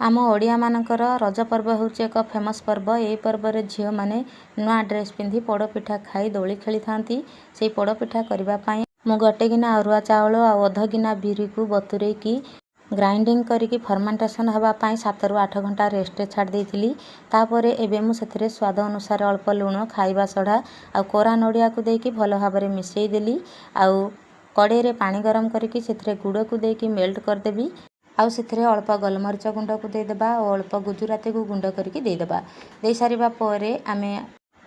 ଆମ ଓଡ଼ିଆମାନଙ୍କର ରଜ ପର୍ବ ହେଉଛି ଏକ ଫେମସ୍ ପର୍ବ। ଏହି ପର୍ବରେ ଝିଅମାନେ ନୂଆ ଡ୍ରେସ୍ ପିନ୍ଧି, ପୋଡ଼ପିଠା ଖାଇ ଦୋଳି ଖେଳିଥାନ୍ତି। ସେଇ ପୋଡ଼ପିଠା କରିବା ପାଇଁ ମୁଁ ଗୋଟେ ଗିନା ଅରୁଆ ଚାଉଳ ଆଉ ଅଧ ଗିନା ବିରିକୁ ବତୁରେଇକି ଗ୍ରାଇଣ୍ଡିଙ୍ଗ କରିକି ଫର୍ମେଣ୍ଟେସନ୍ ହେବା ପାଇଁ 7ରୁ 8 ଘଣ୍ଟା ରେଷ୍ଟରେ ଛାଡ଼ି ଦେଇଥିଲି। ତାପରେ ଏବେ ମୁଁ ସେଥିରେ ସ୍ୱାଦ ଅନୁସାରେ ଅଳ୍ପ ଲୁଣ, ଖାଇବା ସୋଢ଼ା ଆଉ କୋରା ନଡ଼ିଆକୁ ଦେଇକି ଭଲ ଭାବରେ ମିଶାଇ ଦେଲି। ଆଉ କଡ଼େଇରେ ପାଣି ଗରମ କରିକି ସେଥିରେ ଗୁଡ଼କୁ ଦେଇକି ମେଲ୍ଟ କରିଦେବି। ଆଉ ସେଥିରେ ଅଳ୍ପ ଗୋଲମରିଚ ଗୁଣ୍ଡକୁ ଦେଇଦେବା ଆଉ ଅଳ୍ପ ଗୁଜୁରାତିକୁ ଗୁଣ୍ଡ କରିକି ଦେଇଦେବା। ଦେଇସାରିବା ପରେ ଆମେ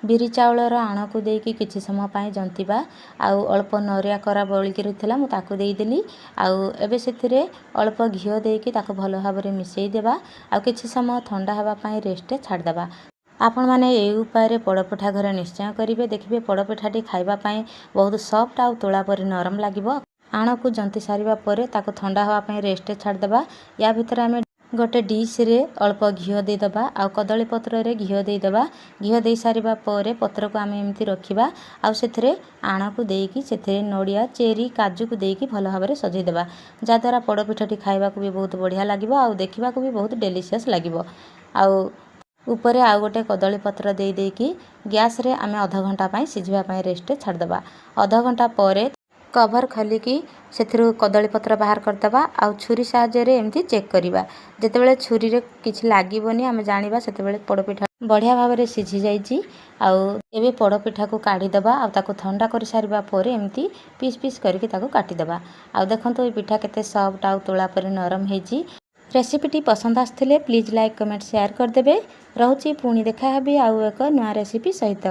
ବିରି ଚାଉଳର ଆଣକୁ ଦେଇକି କିଛି ସମୟ ପାଇଁ ଜନ୍ତିବା। ଆଉ ଅଳ୍ପ ନଡ଼ିଆ କୋରା ବଳିକି ରହିଥିଲା, ମୁଁ ତାକୁ ଦେଇଦେଲି। ଆଉ ଏବେ ସେଥିରେ ଅଳ୍ପ ଘିଅ ଦେଇକି ତାକୁ ଭଲ ଭାବରେ ମିଶାଇ ଦେବା ଆଉ କିଛି ସମୟ ଥଣ୍ଡା ହେବା ପାଇଁ ରେଷ୍ଟରେ ଛାଡ଼ିଦେବା। ଆପଣମାନେ ଏଇ ଉପାୟରେ ପୋଡ଼ପିଠା ଘରେ ନିଶ୍ଚୟ କରିବେ। ଦେଖିବେ, ପୋଡ଼ପିଠାଟି ଖାଇବା ପାଇଁ ବହୁତ ସଫ୍ଟ ଆଉ ତୁଳା ପରି ନରମ ଲାଗିବ। ଆଣକୁ ଜନ୍ତି ସାରିବା ପରେ ତାକୁ ଥଣ୍ଡା ହେବା ପାଇଁ ରେଷ୍ଟରେ ଛାଡ଼ିଦେବା। ୟା ଭିତରେ ଆମେ ଗୋଟେ ଡିସ୍ରେ ଅଳ୍ପ ଘିଅ ଦେଇଦେବା ଆଉ କଦଳୀ ପତ୍ରରେ ଘିଅ ଦେଇଦେବା। ଘିଅ ଦେଇସାରିବା ପରେ ପତ୍ରକୁ ଆମେ ଏମିତି ରଖିବା ଆଉ ସେଥିରେ ଆଣକୁ ଦେଇକି ସେଥିରେ ନଡ଼ିଆ, ଚେରି, କାଜୁକୁ ଦେଇକି ଭଲ ଭାବରେ ସଜେଇଦେବା, ଯାହାଦ୍ୱାରା ପୋଡ଼ପିଠାଟି ଖାଇବାକୁ ବି ବହୁତ ବଢ଼ିଆ ଲାଗିବ ଆଉ ଦେଖିବାକୁ ବି ବହୁତ ଡେଲିସିୟସ୍ ଲାଗିବ। ଆଉ ଉପରେ ଆଉ ଗୋଟେ କଦଳୀ ପତ୍ର ଦେଇ ଦେଇକି ଗ୍ୟାସ୍ରେ ଆମେ ଅଧଘଣ୍ଟା ପାଇଁ ସିଝିବା ପାଇଁ ରେଷ୍ଟରେ ଛାଡ଼ିଦେବା। ଅଧଘଣ୍ଟା ପରେ କଭର୍ ଖୋଲିକି ସେଥିରୁ କଦଳୀ ପତ୍ର ବାହାର କରିଦେବା ଆଉ ଛୁରୀ ସାହାଯ୍ୟରେ ଏମିତି ଚେକ୍ କରିବା। ଯେତେବେଳେ ଛୁରୀରେ କିଛି ଲାଗିବନି, ଆମେ ଜାଣିବା ସେତେବେଳେ ପୋଡ଼ପିଠା ବଢ଼ିଆ ଭାବରେ ସିଝି ଯାଇଛି। ଆଉ ଏବେ ପୋଡ଼ପିଠାକୁ କାଢ଼ିଦେବା ଆଉ ତାକୁ ଥଣ୍ଡା କରିସାରିବା ପରେ ଏମିତି ପିସ୍ ପିସ୍ କରିକି ତାକୁ କାଟିଦେବା। ଆଉ ଦେଖନ୍ତୁ, ଏଇ ପିଠା କେତେ ସଫ୍ଟ ଆଉ ତୁଳା ପରି ନରମ ହେଇଛି। ରେସିପିଟି ପସନ୍ଦ ଆସିଥିଲେ ପ୍ଲିଜ୍ ଲାଇକ୍, କମେଣ୍ଟ, ସେୟାର କରିଦେବେ। ରହୁଛି, ପୁଣି ଦେଖାହେବି ଆଉ ଏକ ନୂଆ ରେସିପି ସହିତ।